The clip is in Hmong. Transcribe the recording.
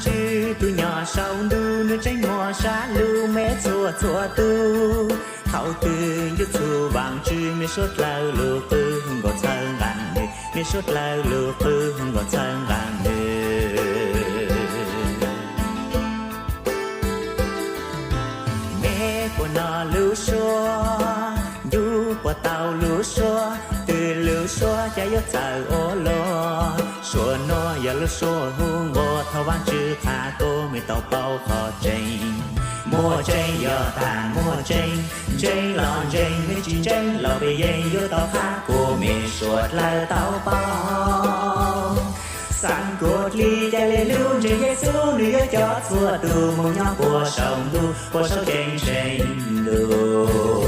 Tswv tus nyob saum ntuj, nws tseem muaj sab lub me txhua txhua tus. Thaum twg yuav txhum Vaajtswv, mej suav dlawg lub qwj hu nkaus txhawb nqa nws, mej suav dlawg lub qwj hu nkaus txhawb nqa nws. Mej puas noj lub suab? Ncu puas tau lub suab? Twg lub suab cas yuav txawv ua luaj? Suab nuav yog lub suab hu nqua thov Vaajtswv qha tuaj, mej tau paub qhov tseeb. Muaj tseeb yog taag muaj tseeb, ntseeg los ntseeg, mej tsi ntseeg los peb yeej yuav tau qha kuas mej suav dlawg tau paub. Xaav kuas dlhib ca le lub ntseeg Yexus, nws yuav coj txhua tug moog nyob puag saum ntuj, puag saum ceeb tsheej ntuj.